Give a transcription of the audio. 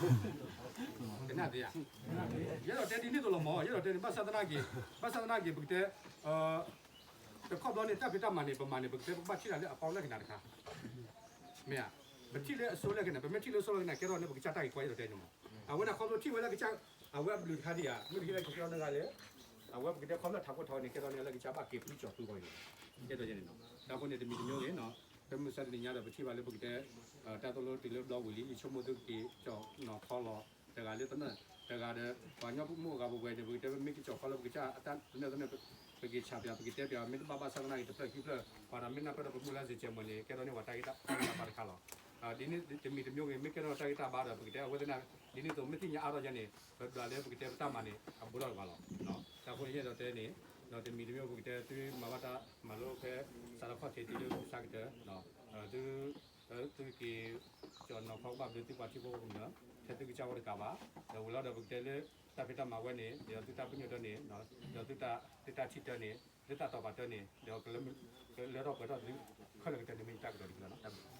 ကနၣ်သ့ဧါ, ယအဲၣ်ဒိးတဲဒ်န့ၣ်သိးလီၤမး, ယအဲၣ်ဒိးတဲန့ၣ် ဘၣ်ဆၣ်သနာ်က့, ဘၣ်ဆၣ်သနာ်က့ ပကတဲ တခီဘျီန့ၣ် တၢ်ဖံးတၢ်မၤန့ၣ် ပမၤန့ၣ် ပကတဲ ပကဘၣ်ထံၣ်တၢ်လၢအပီလၢကနၣ်တခါ, မ့ၢ်ဧါ, ပထံၣ်လၢအစိလၢကနၣ်, ပမ့ၢ်ထံၣ်လၢအစိလၢကနၣ် ကဲထီၣ်န့ၣ် ပကစၢ်တၢ်ဂ့ၢ်ကီ ယအဲၣ်ဒိးတဲန့ၣ်မး, အဝဲန့ၣ်ခီဖျိထံၣ်ဝဲလၢကစၢ်, အဝဲအဘျုးတခါဒံးဧါ, မ့ၢ်တဟ့ၣ်လၢကစၢ်နီတဂၤလဲၣ်, အဝဲပကတဲခီဖျိထးခိၣ်ထးဝဲန့ၣ် ကဲထီၣ်န့ၣ် လၢကစၢ်ဘၣ်က့ၤဖုကၠီၤဖုဂီၢ်န့ၣ်, ယအဲၣ်ဒိးယဲန့ၣ်နီၤ, တၢ်ဖိန့ၣ် တမံၤတမံၤဂ့ၤနီၤ, ဖဲမုၢ်ဆါတနံၤညါဒီး ပထံၣ်ဘၣ်လၢပကတဲ တၢ်သိၣ်လိတ့ၢ်လၢဘျီဝံၤလံ, ယဆိကမိၣ်သုက့ၤကၠီၤနီၤခီလီၤ, တဂၤလၢသနၢၣ်, တဂၤဒီး ပှၤကညီမိၢ်အဂၤပဝဲန့ၣ် ပကတဲမ့ၢ်က့ၤကၠီၤခီလၢပကစၢ်အတၢ်သနၢၣ်သနၢၣ်, ပက့ၤဆးပၠး ပကတဲပၠး မ့ၢ်တဘၣ်ဘၣ်ဆၣ်သနာ်က့ တဖျၢၣ်ခံဖျၢၣ် ပှၤဒီးမ့ၢ်နၢ်ပၢၢ်ဒီးပမုၢ်လၢ်စ့ၢ်ကီးမ့ၢ်န့ၣ် ကဲထီၣ်န့ၣ် ပှၤတၢ်ဂ့ၢ်တၢ်ဘါတခါလီၤ. ဒ်န့ၣ်တမံၤတမံၤဂ့ၤ မ့ၢ်ကဲထီၣ်တၢ်ဂ့ၢ်တၢ်ဘါဒီး ပကတဲအဝဲသ့ၣ်န့ၣ် ဒ်န့ၣ်အသိး မ့ၢ်သ့ၣ်ညါအါထီၣ်ယဲန့ၣ် ပဒွးလၢပကတဲပတၢ်မၤန့ၣ် အဘူးထီၣ်တက့ၢ်လီၤ. တၢ်ဃိန့ၣ် ယအဲၣ်ဒိးတဲန့ၣ် တမံၤတမံၤပကတဲ သုမၤဘၣ်တၢ်မၤလိဖဲ စးထီၣ်ခီၣ်ထံးတုၤလၢဆါကတၢၢ်, သု သုက့ၤကၠီၤနီၤခီ ကဘၣ်ဘျုးသုပှၤထံဖိကီၢ်ဖိကမျၢၢ် ထဲသုကစၢ်ဖိတကးဘၣ်, ဒီးဝံၤလီၤဒီးပကတဲလၢ တၢ်ဖံးတၢ်မၤဝဲန့ၣ် ဒီးသုတၢ်ပညိၣ်တၢ်န့ၣ်, ဒီးသုတၢ်ထံၣ်တၢ်န့ၣ်, သုတၢ်တီၢ်ပာ်တၢ်န့ၣ် ဒီးကလၢထီၣ်ပှဲၤထီၣ်သု ခဲလၢာ်ကတၢၢ်န့ၣ် မ့ၢ်ယတၢ်ကတိၤတက့ၢ်လီၤ.